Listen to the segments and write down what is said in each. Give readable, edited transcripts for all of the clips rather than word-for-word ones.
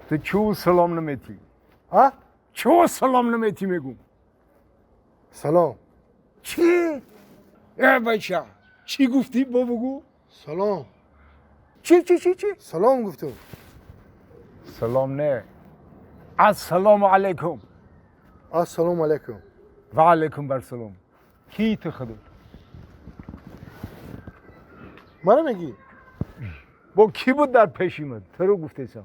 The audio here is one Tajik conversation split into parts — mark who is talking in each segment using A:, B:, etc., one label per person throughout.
A: Ту чӯ салом наметӣ?
B: А?
A: Чӯ салом наметӣ мегум?
B: Салом.
A: Чӣ? Э бача, чӣ гуфтӣ бо бугу?
B: Салом.
A: Чӣ чӣ чӣ чӣ?
B: Салом гуфтум.
A: Салом не. Ассалому алайкум.
B: Ассалому алайкум.
A: Ва алайкум барсалом. Кӣ ту худат?
B: Мара мегӣ?
A: Бо кӣ буд дар пеши ман? Туро гуфтесам.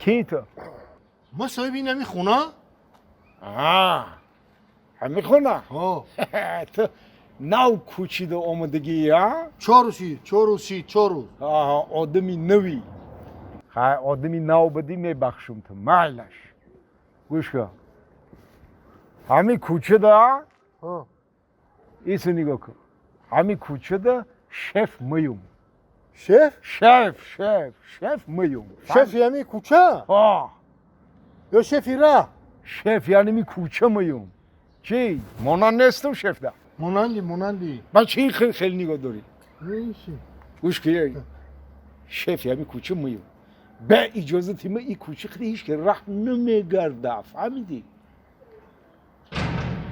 A: Кӣ ту?
B: Ма соҳиби ин ҳами хона?
A: Аа. Ҳами хона?
B: Ҳо.
A: Ту нав кӯчида омадагӣ, а?
B: 4 рӯз шид, 4 рӯз шид, 4 рӯз.
A: Аҳа, одами навӣ. Хай, одами нав будӣ, мебахшум ту. Майлаш. Гӯш кун. Ҳами кӯчада,
B: Ҳо.
A: исо нигоҳ кун. Ҳами кӯчада шеф меюм.
B: Шеф?
A: Шеф, шеф, шеф меюм.
B: Шефи ҳами кӯча?
A: Ҳо.
B: Ё шефи раҳ?
A: Шеф яъне ми кӯча меюм. Чӣ? Монанд нестам шефда?
B: Монанди, монанди.
A: Ба чӣ хел хел нигоҳ дорӣ?
B: Неши.
A: Гӯш кун, шеф ями кӯча меюм. Бе иҷозати ма и кӯча хеле ҳеҷ ки раҳ намегарда, фаҳмидӣ?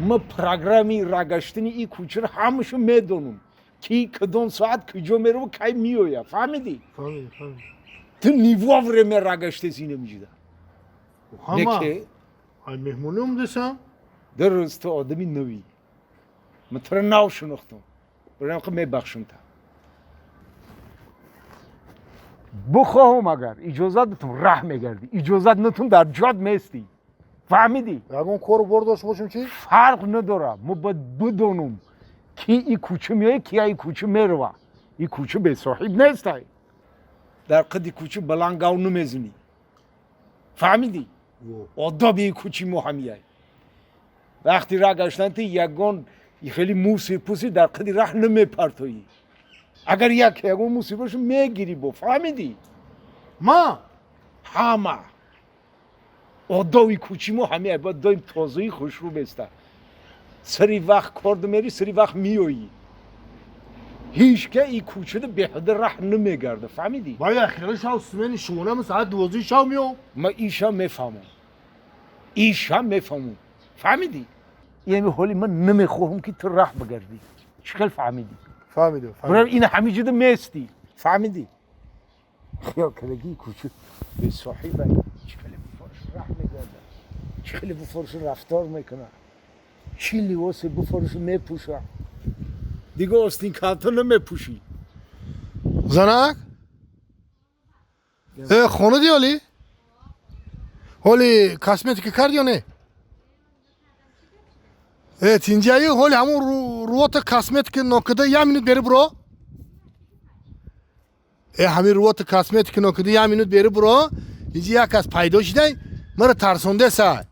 A: Ма программи рагаштани и кӯчаро ҳамаашо медонам. Ки кадом соат куҷо мерава, кай меоя, фаҳмидӣ?
B: Фаҳмидам, фаҳмидам.
A: Ту не вовремя рагаштеси инамиҷида.
B: Ҳама.
A: Неке?
B: Ай меҳмонӣ омадасам?
A: Дуруст, ту одами навӣ. Ман туро нав шинохтам. Барои ҳам мебахшам та. Бихоҳам агар иҷозат битум раҳ мегардӣ, иҷозат натум дар ҷод местӣ. Фаҳмидӣ?
B: Ягон кору бор дошта бошем чӣ?
A: Фарқ надорад. Мо бояд бидонам ки и кӯча меояд, ки и кӯча мерава. И кӯча бесоҳиб нестай. Дар қади кӯча баланд гав намезанӣ. Фаҳмидӣ? Одоби и кӯчи мо ҳамияй. Вақти раҳ гаштан ту ягон хеле мусир пусир дар қади раҳ намепартоӣ. Агар як ягон мусир боша мегирӣ бо, фаҳмидӣ?
B: Ма?
A: Ҳама. Одоби кӯчи мо ҳамияй, бояд доим тозаи хушрӯ беста. Сари вақт кор мери, сари вақт меоӣ. Ҳеҷ ка и кӯчада беҳуда раҳ намегарда, фаҳмидӣ?
B: Баъд ахира шав смени шонам соат 12 шав меом.
A: Ма иша мефаҳмам. Иша мефаҳмам. Фаҳмидӣ? Яъне ҳоли ман намехоҳам ки ту раҳ бигардӣ. Чӣ хел фаҳмидӣ?
B: Фаҳмидам,
A: Барои
B: фаҳмидам.
A: ин ҳамиҷода местӣ. Фаҳмидӣ? Хиёл кардагии кӯча бесоҳиба. Чӣ хеле буфорш раҳ мегарда. Чӣ хеле буфорш рафтор мекунад. Чӣ либосе буфорш мепӯша. Дига остин калта намепӯшӣ.
B: Занак? Э, хона ди ҳоли? Ҳоли косметика карди ё не? Э, тинҷаи ҳоли ҳамун рӯота косметика нокида як минут бери буро. Э, ҳамин рӯота косметика нокида як минут бери буро. Инҷа як кас пайдо шидай, маро тарсондесай.